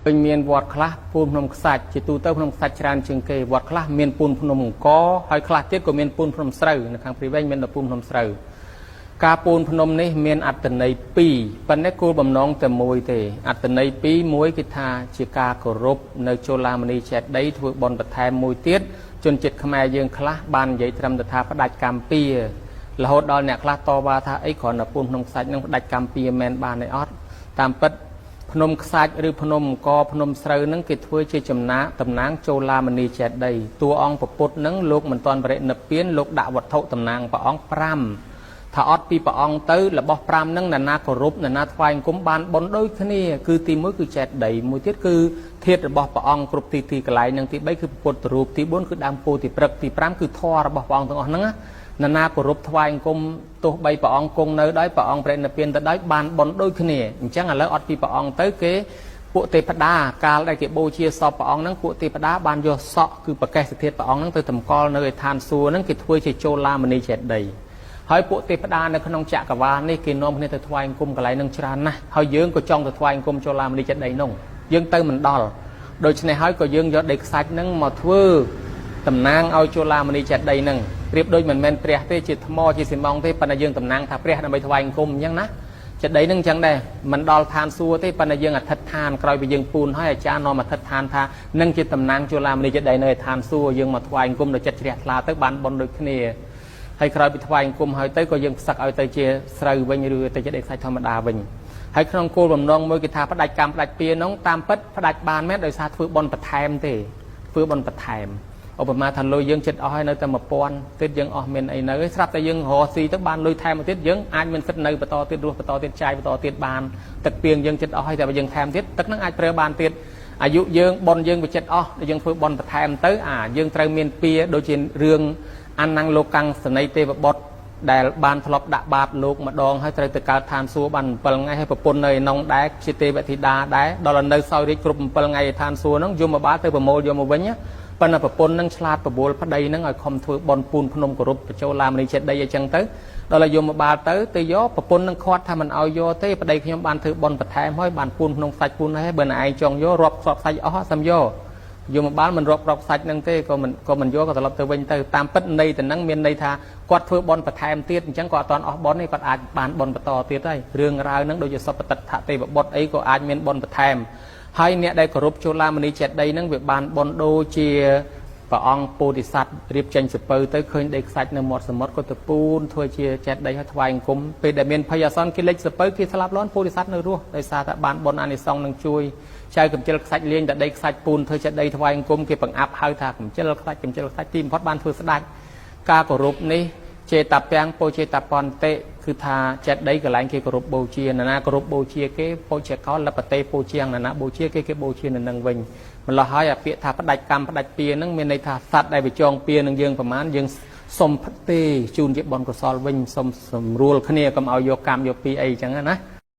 វិញមានវត្តខ្លះពូនភ្នំខ្សាច់ជាទូទៅភ្នំខ្សាច់ច្រើនជាងគេវត្តខ្លះមានពូនភ្នំអង្គហើយខ្លះទៀតក៏មានពូនភ្នំស្រូវនៅខាងព្រៃវែងមានដល់ពូនភ្នំស្រូវការពូនភ្នំនេះមានអត្ថន័យ2ប៉ុន្តែគោលបំណងតែមួយទេអត្ថន័យ2មួយគឺថាជាការគោរពនៅជលាមនីចេតិយធ្វើបុណ្យបន្ថែមមួយទៀតជនជាតិខ្មែរយើងខ្លះបាននិយាយត្រឹមតែថាផ្ដាច់កម្មពៀរហូតដល់អ្នកខ្លះតវ៉ាថាអីគ្រាន់តែពូនភ្នំខ្សាច់នឹងផ្ដាច់កម្មពៀមែនបានទេអត់តាមពិតភ្នំខ្សាច់ឬភ្នំអង្គភ្នំស្រូវនឹងគេធ្វើជាចំណាតំណាងចូលឡាមនីចេតិយតួអង្គពុទ្ធនឹងលោកមិនទាន់បរិនិព្វានលោកដាក់វត្ថុតំណាងព្រះអង្គ5ថាអត់ពីព្រះអង្គទៅរបស់5ហ្នឹងណានាគោរពណានាថ្វាយអង្គមបានបុណ្យដូចគ្នាគឺទី1គឺចេតិយមួយទៀតគឺធាតុរបស់ព្រះអង្គគ្រប់ទីទីកន្លែងនិងទី3គឺពុទ្ធរូបទី4គឺដើមពោធិព្រឹកទី5គឺធម៌របស់ព្រះអង្គទាំងអស់ហ្នឹងណានាគោរពថ្វាយអង្គមទោះបីព្រះអង្គគង់នៅដោយព្រះអង្គប្រណិពានទៅដោយបានបុណ្យដូចគ្នាអញ្ចឹងឥឡូវអត់ពីព្រះអង្គទៅគេពួកទេពតាកាលដែលគេបូជាសពព្រះអង្គហ្នឹងពួកទេពតាបានយកសក់គឺប្រកេសធាតុព្រះអង្គហ្នឹងទៅតម្កល់នៅឯឋានសួគ៌ហ្នឹងគេធ្វើជាចូលឡាមនីចេតិយហើយពួកទេពតានៅក្នុងចក្រវាលនេះគេនាំគ្នាទៅថ្វាយអង្គមកន្លែងនឹងច្រើនណាស់ហើយយើងក៏ចង់ទៅថ្វាយអង្គមចូលឡាមនីចេតិយនោះយើងទៅមិនដល់ដូច្នេះហើយក៏យើងយកដីខ្សាច់ហ្នឹងមកធ្វើតំណាងឲ្យចូលឡាមនីចេតិយហ្នឹងប្រៀបដូចមិនមែនព្រះទេជាថ្មជាស៊ីម៉ងទេប៉ុន្តែយើងតំណាងថាព្រះដើម្បីថ្វាយអង្គមអញ្ចឹងណាចេតិយហ្នឹងអញ្ចឹងដែរមិនដល់ឋានសួគ៌ទេប៉ុន្តែយើងអធិដ្ឋានក្រោយពីយើងពូនហើយអាចារ្យនាំអធិដ្ឋានថានឹងជាតំណាងចូលឡាមនីចេតិយនៅឯឋានសួគ៌យើងមកថ្វាយអង្គមដោយចិត្តជ្រះថ្លាទៅបានបុណ្យដូចគ្នាហើយក្រោយពីថ្វាយអង្គមហើយទៅក៏យើងផ្សឹកឲ្យទៅជាស្រូវវិញឬទៅជាដីខ្សាច់ធម្មតាវិញហើយក្នុងគោលបំណងមួយគេថាផ្ដាច់កម្មផ្ដាច់ពៀនោះតាមពិតផ្ដាច់បានមែនដោយសារធ្វើបុណ្យបន្ថែមទេធ្វើបុណ្យបន្ថែមឧបមាថាលុយយើងចិត្តអស់ហើយនៅតែ1000ទៀតយើងអស់មានអីនៅស្រាប់តែយើងរកស៊ីទៅបានលុយថែមមកទៀតយើងអាចមានសិទ្ធិនៅបន្តទៀតរស់បន្តទៀតចាយបន្តទៀតបានទឹកពីងយើងចិត្តអស់ហើយតែបើយើងថែមទៀតទឹកហ្នឹងអាចប្រើបានទៀតអាយុយើងបុណ្យយើងវាចិត្តអស់ដែលយើងធ្វើបុណ្យបន្ថែមទៅអាយើងត្រូវមានពៀដូចជារឿងអនੰលោកੰសនីទេវបុត្រដែលបានធ្លាប់ដាក់បាតលោកម្ដងហើយត្រូវទៅកើតឋានសួគ៌បាន7ថ្ងៃហើយប្រពន្ធនៅឯនងដែរជាទេវធីតាដែរដល់នៅសោយរាជគ្រប់7ថ្ងៃឯឋានសួគ៌ហ្នឹងយមបាលទៅប្រមូលយកមកវិញប៉ុន្តែប្រពន្ធនឹងឆ្លាតបបួលប្តីនឹងឲ្យខំធ្វើបន់ពូនភ្នំគោរពបញ្ចូលឡាមនីចេតិយអីចឹងទៅដល់ឲ្យយមបាលទៅទៅយកប្រពន្ធនឹងខាត់ថាមិនឲ្យយកទេប្តីខ្ញុំបានធ្វើបន់បន្ថែមហើយបានពូនភ្នំសាច់ពូនហើយបើណែឯងចង់យករាប់ស្របសាច់អស់សុំយកយមបាលមិនរាប់រាប់សាច់នឹងទេក៏មិនយកក៏ត្រឡប់ទៅវិញទៅតាមពិតន័យទៅនឹងមានន័យថាគាត់ធ្វើបន់បន្ថែមទៀតអញ្ចឹងគាត់អត់ទាន់អស់បន់ទេគាត់អាចបានបន់បន្តទៀតហើយរឿងរ៉ាវនឹងដូចជាសពតិដ្ឋទេវបុត្រអីក៏អាចមានបន់បន្ថែមហើយអ្នកដែលគោរពចូលឡាមនីចេតិយនឹងវាបានបន់ដូចជាព្រះអង្គពោធិសត្វរៀបចេញសពៅទៅឃើញដីខ្សាច់នៅមាត់សមុទ្រក៏ទៅពូនធ្វើជាចេតិយឲ្យថ្វាយអង្គមពេលដែលមានភ័យអាសន្នគេលេចសពៅគេស្លាប់លន់ពោធិសត្វនៅរស់ដោយសារតែបានបុណ្យអានិសង្សនឹងជួយចៅកំជិលខ្សាច់លេងតែដីខ្សាច់ពូនធ្វើចេតិយថ្វាយអង្គមគេបង្អាប់ហៅថាកំជិលខ្សាច់កំជិលខ្សាច់ទីបំផុតបានធ្វើស្ដេចការគោរពនេះចេតពាំងពោចេតពន្តិគឺថាចេតិយកន្លែងគេគោរពបូជាណានាគោរពបូជាគេពោជាកោលបតេពោជាងណានាបូជាគេគេបូជានៅនឹងវិញម្ល៉េះហើយអាពាក្យថាផ្ដាច់កម្មផ្ដាច់ពៀនឹងមានន័យថាសត្វដែលវាចងពៀនឹងយើងប្រមាណយើងសុំផ្ទេជូនជាបុណ្យកុសលវិញសុំសម្រួលគ្នាកុំឲ្យយកកម្មយកពីអីចឹងណា